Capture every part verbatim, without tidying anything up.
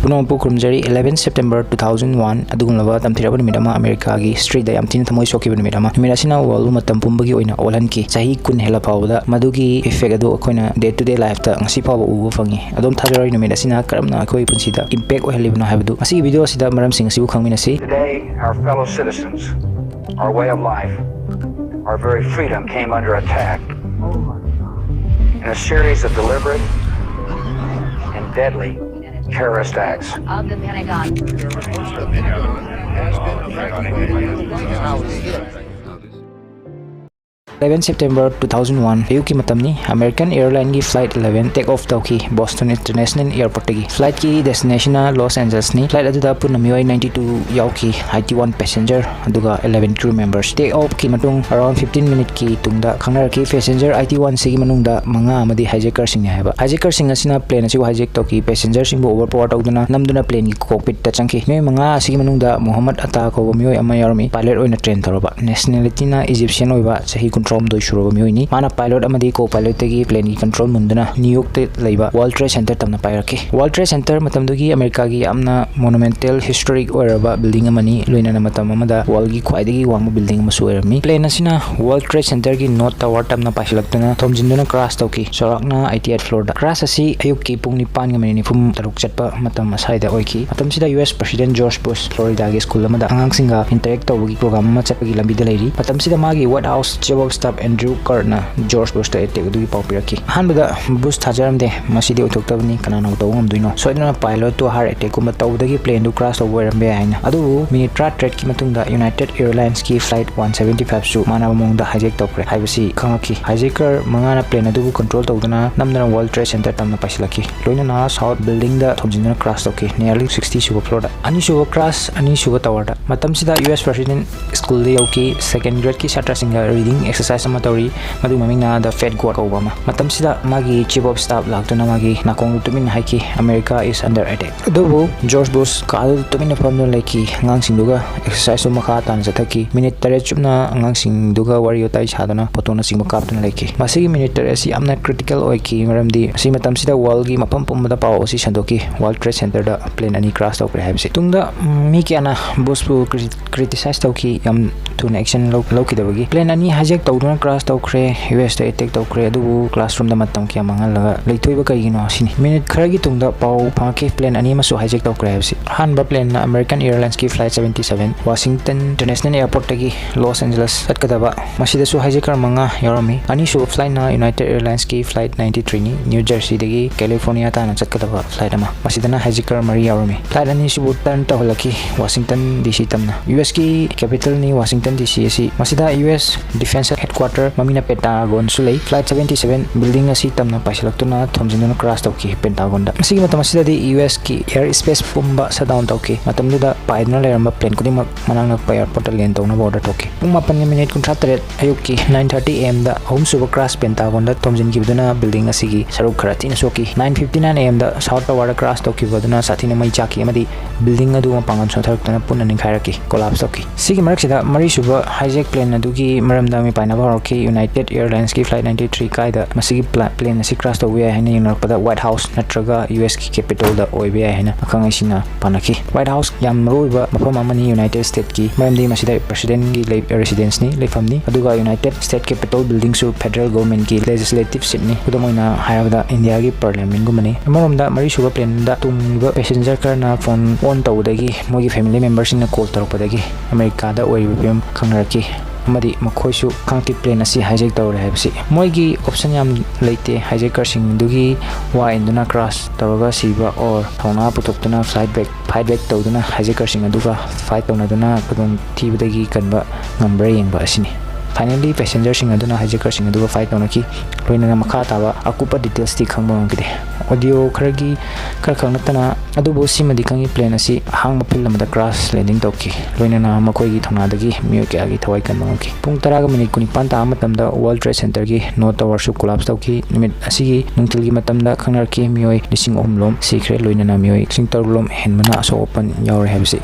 ꯄꯨꯝꯅꯃꯛꯄꯨ ꯈꯨꯔꯨꯝꯖꯔꯤ꯫ Eleven September two thousand one ꯑꯗꯨꯒꯨꯝꯂꯕ ꯇꯝꯊꯤꯔꯕ ꯅꯨꯃꯤꯠ ꯑꯃ, ꯑꯃꯦꯔꯤꯀꯥꯒꯤ historyꯗ ꯌꯥꯝ ꯊꯤꯅ ꯊꯃꯣꯏ ꯁꯣꯛꯈꯤꯕ ꯅꯨꯃꯤꯠ ꯑꯃ꯫ ꯅꯨꯃꯤꯠ ꯑꯁꯤꯅ world ꯃꯇꯝ ꯄꯨꯝꯕꯒꯤ ꯑꯣꯏꯅ ꯑꯣꯜꯍꯟꯈꯤ꯫ ꯆꯍꯤ ꯀꯨꯟ ꯍꯦꯜꯂ ꯐꯥꯎꯕꯗ ꯃꯗꯨꯒꯤ effect ꯑꯗꯨ ꯑꯩꯈꯣꯏꯅ day to day lifeꯇ ꯉꯁꯤ ꯐꯥꯎꯕ ꯎꯕ ꯐꯪꯉꯤ꯫ ꯑꯗꯣꯝ ꯊꯥꯖꯔꯣꯏ ꯅꯨꯃꯤꯠ ꯑꯁꯤꯅ ꯀꯔꯝꯅ ꯑꯩꯈꯣꯏꯒꯤ ꯄꯨꯟꯁꯤꯗ impact ꯑꯣꯏꯍꯜꯂꯤꯕꯅꯣ ꯍꯥꯏꯕꯗꯨ꯫ ꯉꯁꯤꯒꯤ video ꯑꯁꯤꯗ ꯃꯔꯝꯁꯤꯡ ꯑꯁꯤꯕꯨ ꯈꯪꯃꯤꯟꯅꯁꯤ꯫ Today, our fellow citizens our way of life, our very freedom came under attack in a series of deliberate and deadly terrorist acts. Of the Pentagon. Eleven September two thousand one ꯑꯌꯨꯛꯀꯤ ꯃꯇꯝꯅꯤ꯫ American Airlinesꯀꯤ Flight eleven take off ꯇꯧꯈꯤ Boston International Airportꯇꯒꯤ꯫ Flightꯀꯤ destinationꯅ Los Angelesꯅꯤ꯫ Flight ꯑꯗꯨꯗ ꯄꯨꯟꯅ ꯃꯤꯑꯣꯏ ninety two ꯌꯥꯎꯈꯤ, eighty one passenger ꯑꯗꯨꯒ eleven crew members꯫ Take offꯀꯤ ꯃꯇꯨꯡ around fifteen minuteꯀꯤ ꯇꯨꯡꯗ ꯈꯪꯅꯔꯛꯈꯤ passenger eighty oneꯁꯤꯒꯤ ꯃꯅꯨꯡꯗ ꯃꯉꯥ ꯑꯃꯗꯤ hijackerꯁꯤꯡꯅꯤ ꯍꯥꯏꯕ꯫ Hijackerꯁꯤꯡ ꯑꯁꯤꯅ plane ꯑꯁꯤꯕꯨ hijack ꯇꯧꯈꯤ꯫ Passengerꯁꯤꯡꯕꯨ overpower ꯇꯧꯗꯨꯅ ꯅꯝꯗꯨꯅ planeꯒꯤ cockpitꯇ ꯆꯪꯈꯤ꯫ ꯃꯤꯑꯣꯏ ꯃꯉꯥ ꯑꯁꯤꯒꯤ ꯃꯅꯨꯡꯗ Mohammad Atta ꯀꯧꯕ ꯃꯤꯑꯣꯏ ꯑꯃ ꯌꯥꯎꯔꯝꯃꯤ, pilot ꯑꯣꯏꯅ train ꯇꯧꯔꯕ꯫ Nationalityꯅ Egyptian ꯑꯣꯏꯕ, ꯆꯍꯤ ꯀꯨꯟꯊ꯭ꯔꯥꯍꯨꯝꯗꯣꯏ ꯁꯨꯔꯕ ꯃꯤꯑꯣꯏꯅꯤ꯫ ꯃꯥꯅ pilot ꯑꯃꯗꯤ co-pilotꯇꯒꯤ planeꯒꯤ control ꯃꯨꯟꯗꯨꯅ New Yorkꯇ ꯂꯩꯕ World Trade Center ꯇꯝꯅ ꯄꯥꯏꯔꯛꯈꯤ꯫ World Trade Center ꯃꯇꯝꯗꯨꯒꯤ ꯑꯃꯦꯔꯤꯀꯥꯒꯤ ꯌꯥꯝꯅ monumental, historic ꯑꯣꯏꯔꯕ building ꯑꯃꯅꯤ, ꯂꯣꯏꯅꯅ ꯃꯇꯝ ꯑꯃꯗ worldꯒꯤ ꯈ꯭ꯋꯥꯏꯗꯒꯤ ꯋꯥꯡꯕ building ꯑꯃꯁꯨ ꯑꯣꯏꯔꯝꯃꯤ꯫ Plane ꯑꯁꯤꯅ World Trade Centerꯒꯤ North Tower ꯇꯝꯅ ꯄꯥꯏꯁꯤꯜꯂꯛꯇꯨꯅ ꯊꯣꯝꯖꯤꯟꯗꯨꯅ crash ꯇꯧꯈꯤ, ꯆꯥꯎꯔꯥꯛꯅ eighty eight floorꯗ꯫ Crash ꯑꯁꯤ ꯑꯌꯨꯛꯀꯤ ꯄꯨꯡ ꯅꯤꯄꯥꯟꯒ minute ꯅꯤꯐꯨ ꯇꯔꯨꯛ ꯆꯠꯄ ꯃꯇꯝ ꯑꯁꯥꯏꯗ ꯑꯣꯏꯈꯤ꯫ ꯃꯇꯝꯁꯤꯗ U S President George Bush Floridaꯒꯤ school ꯑꯃꯗ ꯑꯉꯥꯡꯁꯤꯡꯒ interact ꯇꯧꯕꯒꯤ program ꯑꯃ ꯆꯠꯄꯒꯤ ꯂꯝꯕꯤꯗ ꯂꯩꯔꯤ꯫ ꯃꯇꯝꯁꯤꯗ ꯃꯥꯒꯤ White House Chief of Staff Andrew Kurtzꯅ George Bushꯇ attack ꯑꯗꯨꯒꯤ ꯄꯥꯎ ꯄꯤꯔꯛꯈꯤ꯫ ꯑꯍꯥꯟꯕꯗ Bush ꯊꯥꯖꯔꯝꯗꯦ, "ꯃꯁꯤꯗꯤ ꯑꯣꯏꯊꯣꯛꯇꯕꯅꯤ, ꯀꯅꯥꯅꯕꯨ ꯇꯧꯕ ꯉꯝꯗꯣꯏꯅꯣ? ꯁꯣꯏꯗꯅ pilotꯇꯨ heart attackꯀꯨꯝꯕ ꯇꯧꯕꯗꯒꯤ planeꯗꯨ crash ꯇꯧꯕ ꯑꯣꯏꯔꯝꯕ ꯌꯥꯏ" ꯍꯥꯏꯅ꯫ ꯑꯗꯨꯕꯨ minute ꯇꯔꯥꯇꯔꯦꯠꯀꯤ ꯃꯇꯨꯡꯗ United Airlinesꯀꯤ Flight one seventy fiveꯁꯨ ꯃꯥꯟꯅꯕ ꯃꯑꯣꯡꯗ hijack ꯇꯧꯈ꯭ꯔꯦ ꯍꯥꯏꯕꯁꯤ ꯈꯪꯂꯛꯈꯤ꯫ Hijacker ꯃꯉꯥꯅ plane ꯑꯗꯨꯕꯨ control ꯇꯧꯗꯨꯅ ꯅꯝꯗꯨꯅ World Trade Center ꯇꯝꯅ ꯄꯥꯏꯁꯤꯜꯂꯛꯈꯤ꯫ ꯂꯣꯏꯅꯅ South Buildingꯗ ꯊꯣꯝꯖꯤꯟꯗꯨꯅ crash ꯇꯧꯈꯤ, nearly sixty ꯁꯨꯕ floorꯗ꯫ ꯑꯅꯤꯁꯨꯕ crash, ꯑꯅꯤꯁꯨꯕ towerꯗ꯫ ꯃꯇꯝꯁꯤꯗ U S President schoolꯗ ꯌꯧꯈꯤ꯫ Second gradeꯀꯤ ꯁꯥꯇ꯭ꯔꯁꯤꯡꯒ reading exercise exercise ꯑꯃ ꯇꯧꯔꯤ꯫ ꯃꯗꯨꯒꯤ ꯃꯃꯤꯡꯅ The Fat God ꯀꯧꯕ ꯑꯃ꯫ ꯃꯇꯝꯁꯤꯗ ꯃꯥꯒꯤ chief of staff ꯂꯥꯛꯇꯨꯅ ꯃꯥꯒꯤ ꯅꯥꯀꯣꯡꯗꯨ ꯇꯨꯃꯤꯟꯅ ꯍꯥꯏꯈꯤ, "America is under attack." ꯑꯗꯨꯕꯨ ꯖꯣꯔꯖ ꯕꯨꯁ ꯀꯥꯗꯨꯗ ꯇꯨꯃꯤꯟꯅ ꯐꯝꯗꯨꯅ ꯂꯩꯈꯤ꯫ ꯑꯉꯥꯡꯁꯤꯡꯗꯨꯒ ꯑꯦꯛꯁꯔꯁꯥꯏꯁꯇꯨ ꯃꯈꯥ ꯇꯥꯅ ꯆꯠꯊꯈꯤ꯫ ꯃꯤꯅꯤꯠ ꯇꯔꯦꯠ ꯆꯨꯞꯅ ꯑꯉꯥꯡꯁꯤꯡꯗꯨꯒ ꯋꯥꯔꯤ ꯋꯥꯇꯥꯏ ꯁꯥꯗꯨꯅ ꯐꯣꯇꯣꯅꯆꯤꯡꯕ ꯀꯥꯞꯇꯨꯅ ꯂꯩꯈꯤ꯫ ꯃꯁꯤꯒꯤ ꯃꯤꯅꯤꯠ ꯇꯔꯦꯠ ꯑꯁꯤ ꯌꯥꯝꯅ ꯀ꯭ꯔꯤꯇꯤꯀꯦꯜ ꯑꯣꯏꯈꯤ, ꯃꯔꯝꯗꯤ ꯃꯁꯤ ꯃꯇꯝꯁꯤꯗ ꯋꯥꯔꯜꯒꯤ ꯃꯐꯝ ꯄꯨꯝꯕꯗ ꯄꯥꯎ ꯑꯁꯤ ꯁꯟꯗꯣꯛꯈꯤ, World Trade Centerꯗ ꯄ꯭ꯂꯦꯟ ꯑꯅꯤ ꯀ꯭ꯔꯥꯁ ꯇꯧꯈ꯭ꯔꯦ ꯍꯥꯏꯕꯁꯤ꯫ ꯇꯨꯡꯗ, ꯎꯝ, ꯃꯤ ꯀꯌꯥꯅ ꯕꯨꯁꯄꯨ ꯀ꯭ꯔꯤ-, ꯀ꯭ꯔꯤꯇꯤꯁꯥꯏꯁ ꯇꯧꯈꯤ, ꯌꯥꯝ ꯊꯨꯅ ꯑꯦꯛꯁꯟ ꯂꯧ-, ꯂꯧꯈꯤꯗꯕꯒꯤ꯫ ꯄ꯭ꯂꯦꯟ ꯑꯅꯤ ꯍꯥꯏꯖꯦꯛ ꯇꯧꯗꯨꯅ ꯀ꯭ꯔꯥꯁ ꯇꯧꯈ꯭ꯔꯦ, ꯌꯨ ꯑꯦꯁꯇ ꯑꯦꯇꯦꯛ ꯇꯧꯈ꯭ꯔꯦ, ꯑꯗꯨꯕꯨ ꯀ꯭ꯂꯥꯁꯔꯨꯝꯗ ꯃꯇꯝ ꯀꯌꯥ ꯃꯥꯡꯍꯜꯂꯒ ꯂꯩꯊꯣꯛꯏꯕ ꯀꯩꯒꯤꯅꯣ ꯁꯤꯅꯤ꯫ ꯃꯤꯅꯤꯠ ꯈꯔꯒꯤ ꯇꯨꯡꯗ ꯄꯥꯎ ꯐꯪꯉꯛꯈꯤ, ꯄ꯭ꯂꯦꯟ ꯑꯅꯤ ꯑꯃꯁꯨ ꯍꯥꯏꯖꯦꯛ ꯇꯧꯈ꯭ꯔꯦ ꯍꯥꯏꯕꯁꯤ꯫ ꯑꯍꯥꯟꯕ ꯄ꯭ꯂꯦꯟꯅ American Airlinesꯀꯤ Flight seventy seven, Washington International Airportꯇꯒꯤ ꯂꯣꯁ ꯑꯦꯟꯖꯦꯂꯁ ꯆꯠꯀꯗꯕ, ꯃꯁꯤꯗꯁꯨ ꯍꯥꯏꯖꯦꯀꯔ ꯃꯉꯥ ꯌꯥꯎꯔꯝꯃꯤ꯫ ꯑꯅꯤꯁꯨꯕ ꯐ꯭ꯂꯥꯏꯠꯅ United Airlinesꯀꯤ Flight ninety threeꯅꯤ, ꯅ꯭ꯌꯨ ꯖꯔꯁꯤꯗꯒꯤ ꯀꯦꯂꯤꯐꯣꯔꯅꯤꯌꯥ ꯇꯥꯟꯅ ꯆꯠꯀꯗꯕ ꯐ꯭ꯂꯥꯏꯠ ꯑꯃ꯫ ꯃꯁꯤꯗꯅ ꯍꯥꯏꯖꯦꯀꯔ ꯃꯔꯤ ꯌꯥꯎꯔꯝꯃꯤ꯫ ꯐ꯭ꯂꯥꯏꯠ ꯑꯅꯤꯁꯤꯕꯨ ꯇꯔꯟ ꯇꯧꯍꯜꯂꯛꯈꯤ ꯋꯥꯁꯤꯡꯇꯟ ꯗꯤ ꯁꯤ ꯇꯝꯅ꯫ ꯌꯨ ꯑꯦꯁꯀꯤ ꯀꯦꯄꯤꯇꯜꯅꯤ ꯋꯥꯁꯤꯡꯇꯟ ꯗꯤ ꯁꯤ ꯑꯁꯤ꯫ ꯃꯁꯤꯗ ꯌꯨ ꯑꯦꯁ ꯗꯤꯐꯦꯟꯁ ꯍꯦꯗꯀ꯭ꯋꯥꯇꯔ, ꯃꯃꯤꯡꯅ ꯄꯦꯟꯇꯥꯒꯣꯟꯁꯨ ꯂꯩ꯫ ꯐ꯭ꯂꯥꯏꯠ seventy seven building ꯑꯁꯤ ꯇꯝꯅ ꯄꯥꯏꯁꯤꯜꯂꯛꯇꯨꯅ ꯊꯣꯝꯖꯤꯟꯗꯨꯅ ꯀ꯭ꯔꯥꯁ ꯇꯧꯈꯤ ꯄꯦꯟꯇꯥꯒꯣꯟꯗ꯫ ꯃꯁꯤꯒꯤ ꯃꯇꯝ ꯑꯁꯤꯗꯗꯤ ꯌꯨ ꯑꯦꯁꯀꯤ ꯑꯦꯌꯔ ꯁ꯭ꯄꯦꯁ ꯄꯨꯝꯕ ꯁꯠ ꯗꯥꯎꯟ ꯇꯧꯈꯤ꯫ ꯃꯇꯝꯗꯨꯗ ꯄꯥꯏꯗꯨꯅ ꯂꯩꯔꯝꯕ ꯄ꯭ꯂꯦꯟ ꯈꯨꯗꯤꯡꯃꯛ ꯃꯅꯥꯛ ꯅꯛꯄ ꯑꯦꯌꯔꯄꯣꯔꯠꯇ ꯂꯦꯟ ꯇꯧꯅꯕ ꯑꯣꯔꯗꯔ ꯊꯣꯛꯈꯤ꯫ ꯄꯨꯡ ꯃꯥꯄꯟꯒꯤ ꯃꯤꯅꯤꯠ ꯀꯨꯟꯊ꯭ꯔꯥ ꯇꯔꯦꯠ ꯑꯌꯨꯛꯀꯤ nine thirty A M ꯗ ꯑꯍꯨꯝꯁꯨꯕ ꯀ꯭ꯔꯥꯁ ꯄꯦꯟꯇꯥꯒꯣꯟꯗ ꯊꯣꯝꯖꯤꯟꯈꯤꯕꯗꯨꯅ building ꯑꯁꯤꯒꯤ ꯁꯔꯨꯛ ꯈꯔ ꯊꯤꯅ ꯁꯣꯛꯈꯤ꯫ Nine fifty nine A M ꯗ South Towerꯗ ꯀ꯭ꯔꯥꯁ ꯇꯧꯈꯤꯕꯗꯨꯅ ꯁꯥꯊꯤꯅ ꯃꯩ ꯆꯥꯛꯈꯤ ꯑꯃꯗꯤ building ꯑꯗꯨ ꯃꯄꯥꯡꯒꯜ ꯁꯣꯟꯊꯔꯛꯇꯨꯅ ꯄꯨꯟꯅ ꯅꯤꯡꯈꯥꯏꯔꯛꯈꯤ, ꯀꯣꯂꯥꯞꯁ ꯇꯧꯈꯤ꯫ ꯁꯤꯒꯤ ꯃꯔꯛꯁꯤꯗ ꯃꯔꯤꯁꯨꯕ ꯍꯥꯏꯖꯦꯛ ꯄ꯭ꯂꯦꯟ ꯑꯗꯨꯒꯤ ꯃꯔꯝꯗ ꯃꯤꯄꯥꯏꯅꯕ ꯍꯧꯔꯛꯈꯤ꯫ United Airlinesꯀꯤ Flight ninety three ꯀꯥꯏꯗ ꯃꯁꯤꯒꯤ ꯄ꯭ꯂꯥ-, ꯄ꯭ꯂꯦꯟ ꯑꯁꯤ ꯀ꯭ꯔꯥꯁ ꯇꯧꯕ ꯌꯥꯏ ꯍꯥꯏꯅ ꯌꯦꯡꯅꯔꯛꯄꯗ White House ꯅꯠꯇ꯭ꯔꯒ ꯌꯨ ꯑꯦꯁꯀꯤ ꯀꯦꯄꯤꯇꯣꯜꯗ ꯑꯣꯏꯕ ꯌꯥꯏ ꯍꯥꯏꯅ ꯑꯈꯪ ꯑꯍꯩꯁꯤꯡꯅ ꯄꯥꯅꯈꯤ꯫ White House ꯌꯥꯝ ꯃꯔꯨꯑꯣꯏꯕ ꯃꯐꯝ ꯑꯃꯅꯤ ꯌꯨꯅꯥꯏꯇꯦꯗ ꯁ꯭ꯇꯦꯠꯀꯤ, ꯃꯔꯝꯗꯤ ꯃꯁꯤꯗ ꯄ꯭ꯔꯦꯁꯤꯗꯦꯟꯒꯤ ꯂꯩ-, ꯔꯦꯁꯤꯗꯦꯟꯁꯅꯤ, ꯂꯩꯐꯝꯅꯤ, ꯑꯗꯨꯒ ꯌꯨꯅꯥꯏꯇꯦꯗ ꯁ꯭ꯇꯦꯠ ꯀꯦꯄꯤꯇꯣꯜ buildingꯁꯨ ꯐꯦꯗꯔꯦꯜ ꯒꯣꯚꯔꯟꯃꯦꯟꯠꯀꯤ ꯂꯦꯖꯤꯁꯂꯦꯇꯤꯚ ꯁꯤꯠꯅꯤ꯫ ꯈꯨꯗꯝ ꯑꯣꯏꯅ ꯍꯥꯏꯔꯕꯗ ꯏꯟꯗꯤꯌꯥꯒꯤ ꯄꯥꯔꯂꯤꯌꯥꯃꯦꯟꯠꯒꯨꯝꯕꯅꯤ꯫ ꯑꯃꯔꯣꯝꯗ ꯃꯔꯤꯁꯨꯕ ꯄ꯭ꯂꯦꯟꯗ ꯇꯣꯡꯂꯤꯕ ꯄꯦꯁꯦꯟꯖꯔ ꯈꯔꯅ ꯐꯣꯟ ꯑꯣꯟ ꯇꯧꯕꯗꯒꯤ ꯃꯣꯏꯒꯤ ꯐꯦꯃꯤꯂꯤ ꯃꯦꯝꯕꯔꯁꯤꯡꯅ ꯀꯣꯜ ꯇꯧꯔꯛꯄꯗꯒꯤ ꯑꯃꯦꯔꯤꯀꯥꯗ ꯑꯣꯏꯔꯤꯕ ꯐꯤꯕꯝ ꯈꯪꯅꯔꯛꯈꯤ ꯑꯃꯗꯤ ꯃꯈꯣꯏꯁꯨ ꯈꯪꯇꯤꯛ ꯄ꯭ꯂꯦꯟ ꯑꯁꯤ ꯍꯥꯏꯖꯦꯛ ꯇꯧꯔꯦ ꯍꯥꯏꯕꯁꯤ꯫ ꯃꯣꯏꯒꯤ ꯑꯣꯞꯁꯟ ꯌꯥꯝ ꯂꯩꯇꯦ, ꯍꯥꯏꯖꯦꯀꯔꯁꯤꯡꯗꯨꯒꯤ ꯋꯥ ꯏꯟꯗꯨꯅ ꯀ꯭ꯔꯥꯁ ꯇꯧꯔꯒ ꯁꯤꯕ or ꯊꯧꯅꯥ ꯄꯨꯊꯣꯛꯇꯨꯅ ꯐ꯭ꯂꯥꯏꯠ ꯕꯦꯛ, ꯐꯥꯏꯠ ꯕꯦꯛ ꯇꯧꯗꯨꯅ ꯍꯥꯏꯖꯦꯀꯔꯁꯤꯡ ꯑꯗꯨꯒ ꯐꯥꯏꯠ ꯇꯧꯅꯗꯨꯅ ꯈꯨꯗꯣꯡꯊꯤꯕꯗꯒꯤ ꯀꯟꯕ ꯉꯝꯕ꯭ꯔꯥ ꯌꯦꯡꯕ ꯑꯁꯤꯅꯤ꯫ Finally, passengerꯁꯤꯡ ꯑꯗꯨꯅ hijackers ꯁꯤꯡ ꯑꯗꯨꯒ fight ꯇꯧꯅꯈꯤ꯫ ꯂꯣꯏꯅꯅ ꯃꯈꯥ ꯇꯥꯕ ꯑꯀꯨꯞꯄ details ꯇꯤ ꯈꯪꯕ ꯉꯝꯈꯤꯗꯦ꯫ Audio ꯈꯔꯒꯤ ꯈꯔ ꯈꯛ ꯅꯠꯇꯅ, ꯑꯗꯨꯕꯨ ꯁꯤꯃꯗꯤ ꯈꯪꯉꯤ, plane ꯑꯁꯤ ꯑꯍꯥꯡꯕ field ꯑꯃꯗ crash landing ꯇꯧꯈꯤ꯫ ꯂꯣꯏꯅꯅ ꯃꯈꯣꯏꯒꯤ ꯊꯧꯅꯥꯗꯒꯤ ꯃꯤꯑꯣꯏ ꯀꯌꯥꯒꯤ ꯊꯋꯥꯏ ꯀꯟꯕ ꯉꯝꯈꯤ꯫ ꯄꯨꯡ ꯇꯔꯥꯒ minute ꯀꯨꯟꯅꯤꯄꯥꯟ ꯇꯥꯕ ꯃꯇꯝꯗ World Trade Center ꯒꯤ North Tower ꯁꯨ collapse ꯇꯧꯈꯤ꯫ ꯅꯨꯃꯤꯠ ꯑꯁꯤꯒꯤ ꯅꯨꯡꯊꯤꯜꯒꯤ ꯃꯇꯝꯗ ꯈꯪꯅꯔꯛꯈꯤ꯫ ꯃꯤꯑꯣꯏ ꯂꯤꯁꯤꯡ ꯑꯍꯨꯝ ꯂꯣꯝ ꯁꯤꯈ꯭ꯔꯦ, ꯂꯣꯏꯅꯅ ꯃꯤꯑꯣꯏ ꯂꯤꯁꯤꯡ ꯇꯔꯨꯛ ꯂꯣꯝ ꯍꯦꯟꯕꯅ ꯑꯁꯣꯛ ꯑꯄꯟ ꯌꯥꯎꯔꯦ ꯍꯥꯏꯕꯁꯤ꯫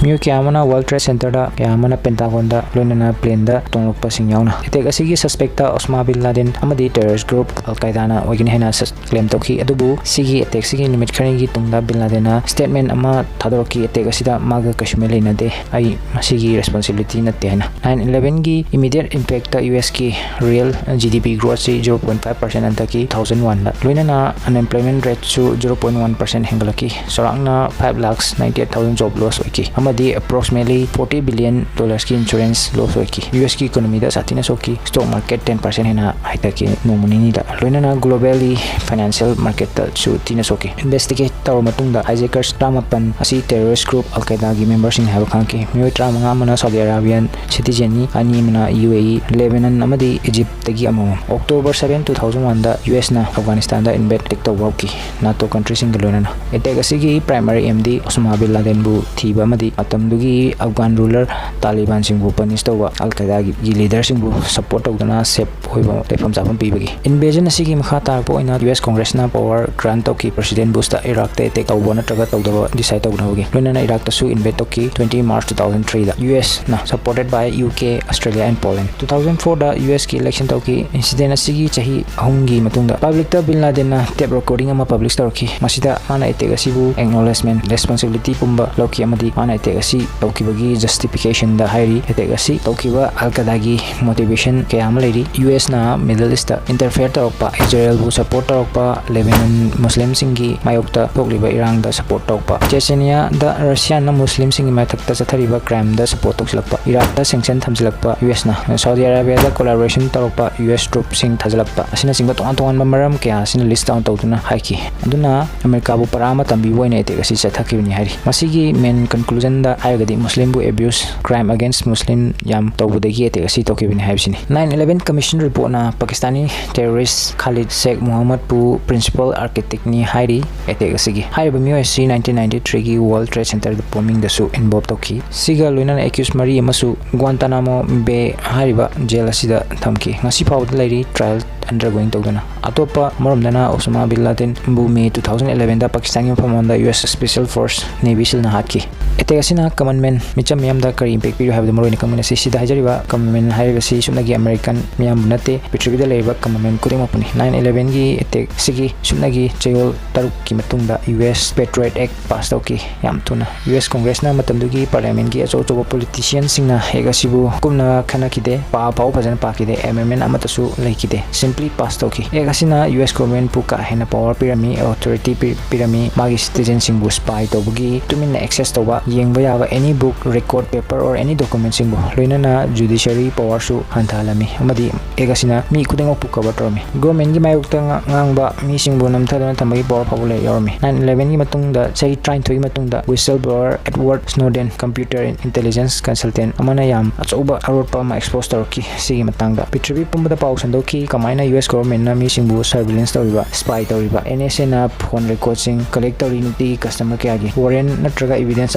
ꯃꯤꯑꯣꯏ ꯀꯌꯥ ꯑꯃꯅ World Trade Center ꯗ, ꯀꯌꯥ ꯑꯃꯅ Pentagon ꯗ, ꯂꯣꯏꯅꯅ plane ꯗ ꯇꯣꯡꯂꯛꯄꯁꯤꯡ ꯌꯥꯎꯅ꯫ Attack ꯑꯁꯤꯒꯤ suspect Osama bin Laden ꯑꯃꯗꯤ terrorist group Al Qaeda ꯅ ꯑꯣꯏꯒꯅꯤ ꯍꯥꯏꯅ sus-, claim ꯇꯧꯈꯤ꯫ ꯑꯗꯨꯕꯨ ꯁꯤꯒꯤ attack ꯁꯤꯒꯤ ꯅꯨꯃꯤꯠ ꯈꯔꯅꯤꯒꯤ ꯇꯨꯡꯗ Bin Laden ꯅ statement ꯑꯃ ꯊꯥꯗꯣꯔꯛꯈꯤ, attack ꯑꯁꯤꯗ ꯃꯥꯒ ꯀꯩꯁꯨꯃꯩ ꯂꯩꯅꯗꯦ, ꯑꯩ ꯃꯁꯤꯒꯤ responsibility ꯅꯠꯇꯦ ꯍꯥꯏꯅ꯫ Nine eleven ꯒꯤ immediate impact ꯇ U S ꯀꯤ real G D P growth ꯁꯤ zero point five percent ꯍꯟꯊꯈꯤ two thousand one ꯗ꯫ ꯂꯣꯏꯅꯅ unemployment rate ꯁꯨ zero point one percent ꯍꯦꯟꯒꯠꯂꯛꯈꯤ꯫ ꯆꯥꯎꯔꯥꯛꯅ five lakhs ninety eight thousand job loss ꯑꯣꯏꯈꯤ, ꯑꯃꯗꯤ approximately forty billion dollars ꯀꯤ insurance loss ꯑꯣꯏꯈꯤ꯫ U S ꯀꯤ economy ꯗ ꯁꯥꯊꯤꯅ ꯁꯣꯛꯈꯤ꯫ Stock market ten percent ꯍꯦꯟꯅ ꯍꯥꯏꯊꯈꯤ ꯅꯣꯡꯃ ꯅꯤꯅꯤꯗ꯫ ꯂꯣꯏꯅꯅ globally financial market ꯇꯁꯨ ꯊꯤꯅ ꯁꯣꯛꯈꯤ꯫ Investigate ꯇꯧꯔꯕ ꯃꯇꯨꯡꯗ hijackers ꯇꯔꯥꯃꯥꯄꯟ ꯑꯁꯤ terrorist group Al Qaeda ꯒꯤ member ꯁꯤꯡ ꯍꯥꯏꯕ ꯈꯪꯂꯛꯈꯤ꯫ ꯃꯤꯑꯣꯏ ꯇꯔꯥꯃꯉꯥ ꯑꯃꯅ Saudi Arabian citizen ꯅꯤ, ꯑꯅꯤ ꯑꯃꯅ U A E, Lebanon ꯑꯃꯗꯤ Egypt ꯇꯒꯤ ꯑꯃꯃꯝ꯫ October seven, two thousand one ꯗ U S ꯅ Afghanistan ꯗ invade attack ꯇꯧꯕ ꯍꯧꯈꯤ, NATO country ꯁꯤꯡꯒ ꯂꯣꯏꯅꯅ꯫ Attack ꯑꯁꯤꯒꯤ primary aim ꯗꯤ Osama bin Laden ꯕꯨ ꯊꯤꯕ ꯑꯃꯗꯤ ꯃꯇꯝꯗꯨꯒꯤ Afghan ruler Taliban ꯁꯤꯡꯕꯨ punish ꯇꯧꯕ꯫ Al Qaeda ꯒꯤ leader ꯁꯤꯡꯕꯨ support ꯇꯧꯗꯨꯅ safe ꯑꯣꯏꯕ ꯂꯩꯐꯝ ꯆꯥꯐꯝ ꯄꯤꯕꯒꯤ꯫ Invasion ꯑꯁꯤꯒꯤ ꯃꯈꯥ ꯇꯥꯔꯛꯄ ꯑꯣꯏꯅ U S Congress ꯅ power grant ꯇꯧꯈꯤ President Bush ꯇ Iraq ꯇ attack ꯇꯧꯕ ꯅꯠꯇ꯭ꯔꯒ ꯇꯧꯗꯕ decide ꯇꯧꯅꯕꯒꯤ꯫ ꯂꯣꯏꯅꯅ Iraq ꯇꯁꯨ invade ꯇꯧꯈꯤ twenty March two thousand three ꯗ, U S ꯅ supported by U K, Australia and Poland꯫ Two thousand four the U S ꯀꯤ election ꯇꯧꯈꯤ꯫ Incident ꯑꯁꯤꯒꯤ ꯆꯍꯤ ꯑꯍꯨꯝꯒꯤ ꯃꯇꯨꯡꯗ public ꯇ Bin Laden ꯅ tape recording ꯑꯃ publish ꯇꯧꯔꯛꯈꯤ꯫ ꯃꯁꯤꯗ ꯃꯥꯅ attack ꯑꯁꯤꯕꯨ acknowledgement, responsibility ꯄꯨꯝꯕ ꯂꯧꯈꯤ ꯑꯃꯗꯤ ꯃꯥꯅ attack ꯑꯁꯤ ꯇꯧꯈꯤꯕꯒꯤ justification ꯗ ꯍꯥꯏꯔꯤ, attack ꯑꯁꯤ ꯇꯧꯈꯤꯕ Al Qaeda ꯒꯤ motivation ꯀꯌꯥ ꯑꯃ ꯂꯩꯔꯤ꯫ U S ꯅ Middle East ꯇ interfere ꯇꯧꯔꯛꯄ, Israel ꯕꯨ support ꯇꯧꯔꯛꯄ, Lebanon Muslim ꯁꯤꯡꯒꯤ ꯃꯥꯌꯣꯛꯇ ꯊꯣꯛꯂꯤꯕ ꯏꯔꯥꯡꯗ support ꯇꯧꯔꯛꯄ, Chechnya ꯗ Russia ꯅ Muslim ꯁꯤꯡꯒꯤ ꯃꯊꯛꯇ ꯆꯠꯊꯔꯤꯕ crime ꯗ support ꯇꯧꯁꯤꯜꯂꯛꯄ, Iraq ꯇ sanction ꯊꯝꯖꯤꯜꯂꯛꯄ U S ꯅ, Saudi Arabia ꯗ collaboration ꯇꯧꯔꯛꯄ, U S troop ꯁꯤꯡ ꯊꯥꯖꯤꯜꯂꯛꯄ ꯑꯁꯤꯅꯆꯤꯡꯕ ꯇꯣꯉꯥꯟ ꯇꯣꯉꯥꯟꯕ ꯃꯔꯝ ꯀꯌꯥ ꯑꯁꯤꯅ list down ꯇꯧꯗꯨꯅ ꯍꯥꯏꯈꯤ꯫ ꯑꯗꯨꯅ America ꯕꯨ ꯄꯔꯥ ꯑꯃ ꯇꯝꯕꯤꯕ ꯑꯣꯏꯅ attack ꯑꯁꯤ ꯆꯠꯊꯈꯤꯕꯅꯤ ꯍꯥꯏꯔꯤ꯫ ꯃꯁꯤꯒꯤ main conclusion conclusionꯗ ꯍꯥꯏꯔꯒꯗꯤ Muslimꯕꯨ abuse, crime against Muslim ꯌꯥꯝ ꯇꯧꯕꯗꯒꯤ attack ꯑꯁꯤ ꯇꯧꯈꯤꯕꯅꯤ ꯍꯥꯏꯕꯁꯤꯅꯤ꯫ Nine eleven Commission reportꯅ Pakistani terrorist Khalid Sheikh Mohammadꯄꯨ principal architectꯅꯤ ꯍꯥꯏꯔꯤ attack ꯑꯁꯤꯒꯤ꯫ ꯍꯥꯏꯔꯤꯕ ꯃꯤꯑꯣꯏ ꯑꯁꯤ nineteen ninety threeꯒꯤ World Trade Centerꯗ bombingꯗꯁꯨ involve ꯇꯧꯈꯤ꯫ ꯁꯤꯒ ꯂꯣꯏꯅꯅ accused ꯃꯔꯤ ꯑꯃꯁꯨ Guantanamo Bay ꯍꯥꯏꯔꯤꯕ jail ꯑꯁꯤꯗ ꯊꯝꯈꯤ꯫ ꯉꯁꯤ ꯐꯥꯎꯕꯗ ꯂꯩꯔꯤ, trial undergoing ꯇꯧꯗꯨꯅ꯫ ꯑꯇꯣꯞꯄ ꯃꯔꯣꯝꯗꯅ Osama bin Ladenꯕꯨ May two thousand elevenꯗ Pakistanꯒꯤ ꯃꯐꯝ ꯑꯃꯗ U S Special Force Navy SEALꯅ ꯍꯥꯠꯈꯤ꯫ Attack ꯑꯁꯤꯅ common man, ꯃꯤꯆꯝ ꯃꯤꯌꯥꯝꯗ ꯀꯔꯤ impact ꯄꯤꯔꯤ ꯍꯥꯏꯕꯗꯨ ꯃꯔꯨꯑꯣꯏꯅ ꯈꯪꯃꯤꯟꯅꯁꯤ꯫ ꯁꯤꯗ ꯍꯥꯏꯖꯔꯤꯕ common man ꯍꯥꯏꯔꯤꯕꯁꯤ ꯁꯨꯞꯅꯒꯤ American ꯃꯤꯌꯥꯝꯕꯨ ꯅꯠꯇꯦ, ꯄ꯭ꯔꯤꯊꯤꯕꯤꯗ ꯂꯩꯔꯤꯕ common man ꯈꯨꯗꯤꯡꯃꯛꯄꯨꯅꯤ꯫ Nine elevenꯒꯤ attack ꯑꯁꯤꯒꯤ ꯁꯨꯞꯅꯒꯤ ꯆꯌꯣꯜ ꯇꯔꯨꯛꯀꯤ ꯃꯇꯨꯡꯗ U S Patriot Act pass ꯇꯧꯈꯤ꯫ ꯌꯥꯝ ꯊꯨꯅ U S Congressꯅ ꯃꯇꯝꯗꯨꯒꯤ parliamentꯀꯤ ꯑꯆꯧ ꯑꯆꯧꯕ politicianꯁꯤꯡꯅ act ꯑꯁꯤꯕꯨ ꯀꯨꯞꯅ ꯈꯟꯅꯈꯤꯗꯦ, ꯄꯥ ꯐꯥꯎ ꯐꯖꯅ ꯄꯥꯈꯤꯗꯦ, amendment ꯑꯃꯠꯇꯁꯨ ꯂꯩꯈꯤꯗꯦ, simply pass ꯇꯧꯈꯤ꯫ Act ꯑꯁꯤꯅ U S governmentꯄꯨ ꯀꯥ ꯍꯦꯟꯅ power ꯄꯤꯔꯝꯃꯤ, authority ꯄꯤ-, ꯄꯤꯔꯝꯃꯤ, ꯃꯥꯒꯤ citizenꯁꯤꯡꯕꯨ spy ꯇꯧꯕꯒꯤ, ꯇꯨꯃꯤꯟꯅ access ꯇꯧꯕ, ꯌꯦꯡꯕ ꯌꯥꯕ any book, record, paper or any documentꯁꯤꯡꯕꯨ, ꯂꯣꯏꯅꯅ judiciary powerꯁꯨ ꯍꯟꯊꯍꯜꯂꯝꯃꯤ, ꯑꯃꯗꯤ act ꯑꯁꯤꯅ ꯃꯤ ꯈꯨꯗꯤꯡꯃꯛꯄꯨ cover ꯇꯧꯔꯝꯃꯤ꯫ Governmentꯀꯤ ꯃꯥꯌꯣꯛꯇ ꯉꯥ-, ꯉꯥꯡꯕ ꯃꯤꯁꯤꯡꯕꯨ ꯅꯝꯊꯗꯨꯅ ꯊꯝꯕꯒꯤ power ꯐꯥꯎꯕ ꯂꯩ, ꯌꯥꯎꯔꯝꯃꯤ꯫ Nine elevenꯒꯤ ꯃꯇꯨꯡꯗ, ꯆꯍꯤ ꯇꯔꯥꯅꯤꯊꯣꯏꯒꯤ ꯃꯇꯨꯡꯗ, whistleblower Edward Snowden, computer intelligence consultant ꯑꯃꯅ ꯌꯥꯝ ꯑꯆꯧꯕ ꯑꯔꯣꯠꯄ ꯑꯃ expose ꯇꯧꯔꯛꯈꯤ꯫ ꯁꯤꯒꯤ ꯃꯇꯥꯡꯗ ꯄ꯭ꯔꯤꯊꯤꯕꯤ ꯄꯨꯝꯕꯗ ꯄꯥꯎ ꯁꯟꯗꯣꯛꯈꯤ, ꯀꯃꯥꯏꯅ U S governmentꯅ ꯃꯤꯁꯤꯡꯕꯨ surveillance ꯇꯧꯔꯤꯕ, spy ꯇꯧꯔꯤꯕ, NSAꯅ phone recordꯁꯤꯡ collect ꯇꯧꯔꯤ, ꯅꯨꯡꯇꯤꯒꯤ customer ꯀꯌꯥꯒꯤ꯫ Warrant ꯅꯠꯇ꯭ꯔꯒ evidence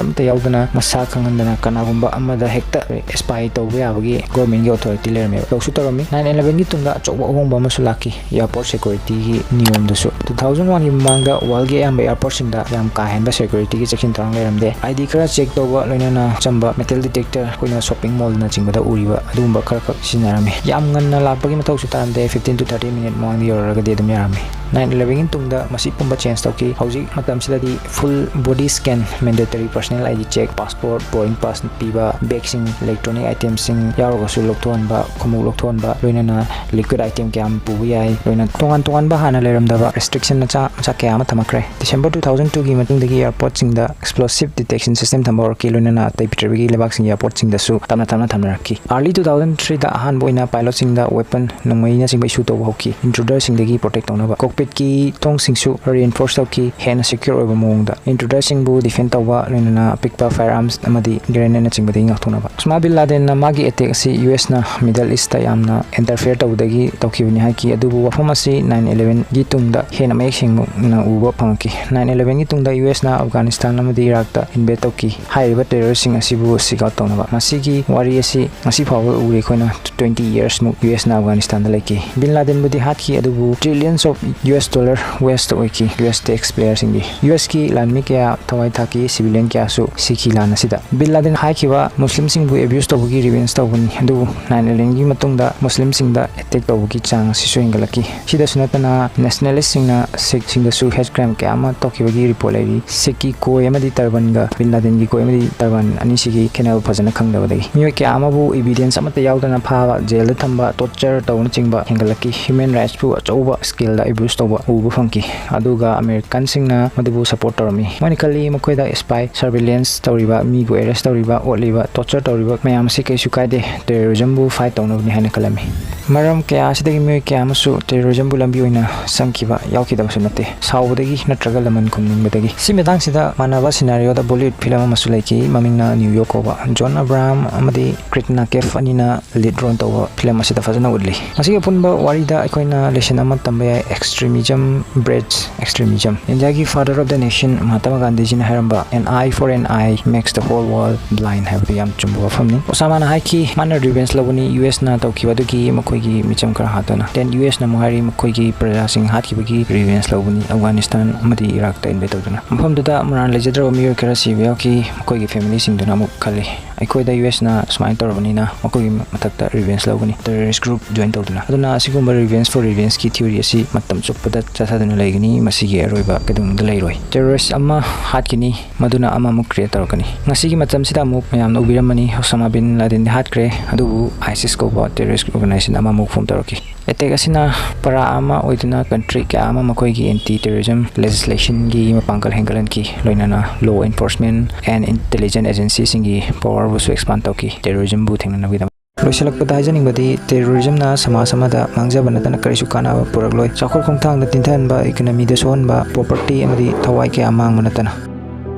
ꯑꯃꯠꯇ ꯌꯥꯎꯗꯅ, ꯃꯁꯥ ꯈꯪꯍꯟꯗꯅ ꯀꯅꯥꯒꯨꯝꯕ ꯑꯃꯗ ꯍꯦꯛꯇ spy ꯇꯧꯕ ꯌꯥꯕꯒꯤ governmentꯀꯤ authority ꯂꯩꯔꯝꯃꯦꯕ꯫ ꯇꯧꯁꯨ ꯇꯧꯔꯝꯃꯤ꯫ Nine elevenꯒꯤ ꯇꯨꯡꯗ ꯑꯆꯧꯕ ꯑꯍꯣꯡꯕ ꯑꯃꯁꯨ ꯂꯥꯛꯈꯤ꯫ Airport securityꯒꯤ ꯅꯤꯌꯣꯝꯗꯁꯨ꯫ Two thousand oneꯒꯤ ꯃꯃꯥꯡꯗ worldꯒꯤ ꯑꯌꯥꯝꯕ airportꯁꯤꯡꯗ ꯌꯥꯝ ꯀꯥ ꯍꯦꯟꯕ securityꯒꯤ ꯆꯦꯛꯁꯤꯟ ꯊꯧꯔꯥꯡ ꯂꯩꯔꯝꯗꯦ꯫ ID ꯈꯔ check ꯇꯧꯕ, ꯂꯣꯏꯅꯅ ꯑꯆꯝꯕ metal detector, ꯑꯩꯈꯣꯏꯅ shopping mallꯅꯆꯤꯡꯕꯗ ꯎꯔꯤꯕ ꯑꯗꯨꯒꯨꯝꯕ ꯈꯔꯈꯛ ꯁꯤꯖꯤꯟꯅꯔꯝꯃꯤ꯫ ꯌꯥꯝ ꯉꯟꯅ ꯂꯥꯛꯄꯒꯤ ꯃꯊꯧꯁꯨ ꯇꯥꯔꯝꯗꯦ, fifteen to thirty minute ꯃꯃꯥꯡꯗ ꯌꯧꯔꯛꯑꯒꯗꯤ ꯑꯗꯨꯝ ꯌꯥꯔꯝꯃꯤ꯫ Nine elevenꯒꯤ ꯇꯨꯡꯗ ꯃꯁꯤ ꯄꯨꯝꯕ change ꯇꯧꯈꯤ꯫ ꯍꯧꯖꯤꯛ ꯃꯇꯝꯁꯤꯗꯗꯤ full body scan, mandatory personal ID check, passport, boarding pass ꯄꯤꯕ, bagꯁꯤꯡ, electronic itemꯁꯤꯡ ꯌꯥꯎꯔꯒꯁꯨ ꯂꯧꯊꯣꯛꯍꯟꯕ, ꯈꯣꯡꯎꯞ ꯂꯧꯊꯣꯛꯍꯟꯕ, ꯂꯣꯏꯅꯅ liquid item ꯀꯌꯥꯝ ꯄꯨꯕ ꯌꯥꯏ, ꯂꯣꯏꯅ ꯇꯣꯉꯥꯟ ꯇꯣꯉꯥꯟꯕ ꯍꯥꯟꯅ ꯂꯩꯔꯝꯗꯕ restriction ꯃꯆꯥ ꯃꯆꯥ ꯀꯌꯥ ꯑꯃ ꯊꯝꯃꯛꯈ꯭ꯔꯦ꯫ December two thousand twoꯒꯤ ꯃꯇꯨꯡꯗꯒꯤ airportꯁꯤꯡꯗ explosive detection system ꯊꯝꯕ ꯍꯧꯔꯛꯈꯤ, ꯂꯣꯏꯅꯅ ꯑꯇꯩ ꯄ꯭ꯔꯤꯊꯤꯕꯤꯒꯤ ꯂꯩꯕꯥꯛꯁꯤꯡꯒꯤ airportꯁꯤꯡꯗꯁꯨ ꯇꯞꯅ ꯇꯞꯅ ꯊꯝꯅꯔꯛꯈꯤ꯫ Early two thousand threeꯗ ꯑꯍꯥꯟꯕ ꯑꯣꯏꯅ pilotꯁꯤꯡꯗ weapon, ꯅꯣꯡꯃꯩꯅꯆꯤꯡꯕ issue ꯇꯧꯕ ꯍꯧꯈꯤ꯫ Intruderꯁꯤꯡꯗꯒꯤ protect ꯇꯧꯅꯕ cockpitꯀꯤ ꯊꯣꯡꯁꯤꯡꯁꯨ reinforce ꯇꯧꯈꯤ, ꯍꯦꯟꯅ secure ꯑꯣꯏꯕ ꯃꯑꯣꯡꯗ꯫ Intruderꯁꯤꯡꯕꯨ defend ꯇꯧꯕ, ꯂꯣꯏꯅꯅ ꯑꯄꯤꯛꯄ firearms ꯑꯃꯗꯤ grenadesꯅꯆꯤꯡꯕꯗꯒꯤ ꯉꯥꯛꯊꯣꯛꯅꯕ꯫ Osama bin Ladenꯅ ꯃꯥꯒꯤ attack ꯑꯁꯤ USꯅ Middle Eastꯇ ꯌꯥꯝꯅ interfere ꯇꯧꯕꯗꯒꯤ ꯇꯧꯈꯤꯕꯅꯤ ꯍꯥꯏꯈꯤ, ꯑꯗꯨꯕꯨ ꯋꯥꯐꯝ ꯑꯁꯤ nine elevenꯒꯤ ꯇꯨꯡꯗ ꯍꯦꯟꯅ ꯃꯌꯦꯛ ꯁꯦꯡꯅ ꯎꯕ ꯐꯪꯉꯛꯈꯤ꯫ Nine elevenꯒꯤ ꯇꯨꯡꯗ USꯅ Afghanistan ꯑꯃꯗꯤ Iraqꯇ invade ꯇꯧꯈꯤ꯫ ꯍꯥꯏꯔꯤꯕ terroristꯁꯤꯡ ꯑꯁꯤꯕꯨ seek out ꯇꯧꯅꯕ꯫ ꯃꯁꯤꯒꯤ ꯋꯥꯔꯤ ꯑꯁꯤ ꯉꯁꯤ ꯐꯥꯎꯕ ꯎꯔꯤ ꯑꯩꯈꯣꯏꯅ꯫ Twenty yearsꯃꯨꯛ USꯅ Afghanistanꯗ ꯂꯩꯈꯤ꯫ Bin Ladenꯕꯨꯗꯤ ꯍꯥꯠꯈꯤ, ꯑꯗꯨꯕꯨ trillions of US dollar waste ꯑꯣꯏꯈꯤ US taxpayerꯁꯤꯡꯒꯤ꯫ USꯀꯤ ꯂꯥꯟꯃꯤ ꯀꯌꯥ ꯊꯋꯥꯏ ꯊꯥꯈꯤ, civilian ꯀꯌꯥꯁꯨ ꯁꯤꯈꯤ ꯂꯥꯟ ꯑꯁꯤꯗ꯫ Bin Laden ꯍꯥꯏꯈꯤꯕ Muslimꯁꯤꯡꯕꯨ abuse ꯇꯧꯕꯒꯤ revenge ꯇꯧꯕꯅꯤ, ꯑꯗꯨꯕꯨ nine elevenꯒꯤ ꯃꯇꯨꯡꯗ Muslimꯁꯤꯡꯗ attack ꯇꯧꯕꯒꯤ ꯆꯥꯡ ꯑꯁꯤꯁꯨ ꯍꯦꯟꯒꯠꯂꯛꯈꯤ꯫ ꯁꯤꯗꯁꯨ ꯅꯠꯇꯅ nationalistꯁꯤꯡꯅ Sikhꯁꯤꯡꯗꯁꯨ hate crime ꯀꯌꯥ ꯑꯃ ꯇꯧꯈꯤꯕꯒꯤ report ꯂꯩꯔꯤ꯫ Sikhꯀꯤ ꯀꯣꯏ ꯑꯃꯗꯤ turbanꯒ Bin Ladenꯒꯤ ꯀꯣꯏ ꯑꯃꯗꯤ turban ꯑꯅꯤꯁꯤꯒꯤ ꯈꯦꯠꯅꯕ ꯐꯖꯅ ꯈꯪꯗꯕꯗꯒꯤ꯫ ꯃꯤꯑꯣꯏ ꯀꯌꯥ ꯑꯃꯕꯨ evidence ꯑꯃꯠꯇ ꯌꯥꯎꯗꯅ ꯐꯥꯕ, jailꯗ ꯊꯝꯕ, torture ꯇꯧꯕꯅꯆꯤꯡꯕ ꯍꯦꯟꯒꯠꯂꯛꯈꯤ꯫ Human rightsꯄꯨ ꯑꯆꯧꯕ scaleꯗ abuse ꯇꯧꯕ ꯎꯕ ꯐꯪꯈꯤ, ꯑꯗꯨꯒ Americanꯁꯤꯡꯅ ꯃꯗꯨꯕꯨ support ꯇꯧꯔꯝꯃꯤ꯫ ꯃꯣꯏꯅ ꯈꯜꯂꯤ ꯃꯈꯣꯏꯗ spy, surveillance ꯇꯧꯔꯤꯕ, ꯃꯤꯕꯨ arrest ꯇꯧꯔꯤꯕ, ꯑꯣꯠꯂꯤꯕ, torture ꯇꯧꯔꯤꯕ ꯃꯌꯥꯝ ꯑꯁꯤ ꯀꯩꯁꯨ ꯀꯥꯏꯗꯦ, terrorismꯕꯨ fight ꯇꯧꯅꯕꯅꯤ ꯍꯥꯏꯅ ꯈꯜꯂꯝꯃꯤ꯫ ꯃꯔꯝ ꯀꯌꯥ ꯑꯁꯤꯗꯒꯤ ꯃꯤꯑꯣꯏ ꯀꯌꯥ ꯑꯃꯁꯨ terrorismꯕꯨ ꯂꯝꯕꯤ ꯑꯣꯏꯅ ꯆꯪꯈꯤꯕ ꯌꯥꯎꯈꯤꯗꯕꯁꯨ ꯅꯠꯇꯦ꯫ ꯁꯥꯎꯕꯗꯒꯤ ꯅꯠꯇ꯭ꯔꯒ ꯂꯃꯟ ꯈꯨꯝꯅꯤꯡꯕꯗꯒꯤ꯫ ꯁꯤ ꯃꯇꯥꯡꯁꯤꯗ ꯃꯥꯟꯅꯕ scenarioꯗ Bollywood film ꯑꯃꯁꯨ ꯂꯩꯈꯤ, ꯃꯃꯤꯡꯅ New York ꯀꯧꯕ꯫ John Abraham ꯑꯃꯗꯤ Katrina Kaif ꯑꯅꯤꯅ lead role ꯇꯧꯕ film ꯑꯁꯤꯗ ꯐꯖꯅ ꯎꯠꯂꯤ꯫ ꯃꯁꯤꯒꯤ ꯑꯄꯨꯟꯕ ꯋꯥꯔꯤꯗ ꯑꯩꯈꯣꯏꯅ lesson ꯑꯃ ꯇꯝꯕ ꯌꯥꯏ, extremism breeds extremism꯫ Indiaꯒꯤ father of the nation Mahatma ꯒꯥꯟꯙꯤꯖꯤꯅ ꯍꯥꯏꯔꯝꯕ "An eye for an eye makes the whole world blind" ꯍꯥꯏꯕꯗꯨ ꯌꯥꯝ ꯆꯨꯝꯕ ꯋꯥꯐꯝꯅꯤ꯫ Osamana ꯍꯥꯏꯈꯤ, ꯃꯥꯅ revenge ꯂꯧꯕꯅꯤ USꯅ ꯇꯧꯈꯤꯕ ꯑꯗꯨꯒꯤ ꯃꯈꯣꯏꯒꯤ ꯃꯤꯆꯝ ꯈꯔ ꯍꯥꯠꯇꯨꯅ꯫ Then USꯅ ꯑꯃꯨꯛ ꯍꯥꯏꯔꯤ, ꯃꯈꯣꯏꯒꯤ ꯄ꯭ꯔꯖꯥꯁꯤꯡ ꯍꯥꯠꯈꯤꯕꯒꯤ revenge ꯂꯧꯕꯅꯤ Afghanistan ꯑꯃꯗꯤ Iraqꯇ invade ꯇꯧꯗꯨꯅ꯫ ꯃꯐꯝꯗꯨꯗ ꯃꯔꯥꯜ ꯂꯩꯖꯗ꯭ꯔꯕ ꯃꯤꯑꯣꯏ ꯈꯔ ꯁꯤꯕ ꯌꯥꯎꯈꯤ꯫ ꯃꯈꯣꯏꯒꯤ familyꯁꯤꯡꯗꯨꯅ ꯑꯃꯨꯛ ꯈꯜꯂꯤ, ꯑꯩꯈꯣꯏꯗ USꯅ ꯁꯨꯃꯥꯏꯅ ꯇꯧꯔꯕꯅꯤꯅ ꯃꯈꯣꯏꯒꯤ ꯃꯊꯛꯇ revenge ꯂꯧꯒꯅꯤ, terrorist group join ꯇꯧꯗꯨꯅ꯫ ꯑꯗꯨꯅ ꯑꯁꯤꯒꯨꯝꯕ revenge for revengeꯀꯤ theory ꯑꯁꯤ ꯃꯇꯝ ꯆꯨꯞꯄꯗ ꯆꯠꯊꯗꯨꯅ ꯂꯩꯒꯅꯤ, ꯃꯁꯤꯒꯤ ꯑꯔꯣꯏꯕ ꯀꯩꯗꯧꯅꯨꯡꯗ ꯂꯩꯔꯣꯏ꯫ Terrorist ꯑꯃ ꯍꯥꯠꯈꯤꯅꯤ, ꯃꯗꯨꯅ ꯑꯃꯃꯨꯛ create ꯇꯧꯔꯛꯀꯅꯤ꯫ ꯉꯁꯤꯒꯤ ꯃꯇꯝꯁꯤꯗ ꯑꯃꯨꯛ ꯃꯌꯥꯝꯅ ꯎꯕꯤꯔꯝꯃꯅꯤ, Osama bin Ladenꯗꯤ ꯍꯥꯠꯈ꯭ꯔꯦ, ꯑꯗꯨꯕꯨ ISIS ꯀꯧꯕ terrorist organization ꯑꯃꯃꯨꯛ form ꯇꯧꯔꯛꯈꯤ꯫ Attack ꯑꯁꯤꯅ ꯄꯔꯥ ꯑꯃ ꯑꯣꯏꯗꯨꯅ country ꯀꯌꯥ ꯑꯃ ꯃꯈꯣꯏꯒꯤ anti terrorism legislationꯒꯤ ꯃꯄꯥꯡꯒꯜ ꯍꯦꯟꯒꯠꯍꯟꯈꯤ, ꯂꯣꯏꯅꯅ law enforcement and intelligence agencyꯁꯤꯡꯒꯤ powerꯕꯨꯁꯨ expand ꯇꯧꯈꯤ, terrorismꯕꯨ ꯊꯦꯡꯅꯅꯕꯒꯤꯗꯃꯛ꯫ ꯂꯣꯏꯁꯤꯜꯂꯛꯄꯗ ꯍꯥꯏꯖꯅꯤꯡꯕꯗꯤ, ꯇꯦꯔꯣꯔꯤꯖꯝꯅ ꯁꯃꯥꯖ ꯑꯃꯗ ꯃꯥꯡꯖꯕ ꯅꯠꯇꯅ ꯀꯔꯤꯁꯨ ꯀꯥꯟꯅꯕ ꯄꯨꯔꯛꯂꯣꯏ꯫ ꯆꯥꯎꯈꯠ ꯈꯣꯡꯊꯥꯡꯗ ꯇꯤꯟꯊꯍꯟꯕ, ꯏꯀꯣꯅꯣꯃꯤꯗ ꯁꯣꯛꯍꯟꯕ, ꯄ꯭ꯔꯣꯄꯔꯇꯤ ꯑꯃꯗꯤ ꯊꯋꯥꯏ ꯀꯌꯥ ꯃꯥꯡꯕ ꯅꯠꯇꯅ꯫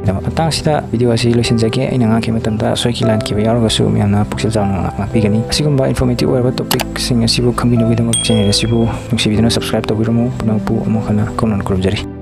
ꯃꯇꯥꯡꯁꯤꯗ ꯚꯤꯗꯤꯑꯣ ꯑꯁꯤ ꯂꯣꯏꯁꯤꯟꯖꯒꯦ꯫ ꯑꯩꯅ ꯉꯥꯡꯈꯤꯕ ꯃꯇꯝꯗ ꯑꯁꯣꯏ ꯂꯥꯟꯈꯤꯕ ꯌꯥꯎꯔꯒꯁꯨ ꯃꯌꯥꯝꯅ ꯄꯨꯛꯆꯦꯜ ꯆꯥꯎꯅ ꯉꯥꯛꯄꯤꯒꯅꯤ꯫ ꯑꯁꯤꯒꯨꯝꯕ ꯏꯟꯐꯣꯔꯃꯦꯇꯤꯚ ꯑꯣꯏꯔꯕ ꯇꯣꯄꯤꯛꯁꯤꯡ ꯑꯁꯤꯕꯨ ꯈꯪꯕꯤꯅꯕꯒꯤꯗꯃꯛ ꯆꯦꯅꯦꯜ ꯑꯁꯤꯕꯨ ꯅꯨꯡꯁꯤꯕꯤꯗꯨꯅ ꯁꯕꯁꯀ꯭ꯔꯥꯏꯕ ꯇꯧꯕꯤꯔꯝꯃꯨ꯫ ꯄꯨꯝꯅꯃꯛꯄꯨ ꯑꯃꯨꯛ ꯍꯟꯅ ꯀꯧꯅꯅ ꯈꯨꯔꯨꯝꯖꯔꯤ꯫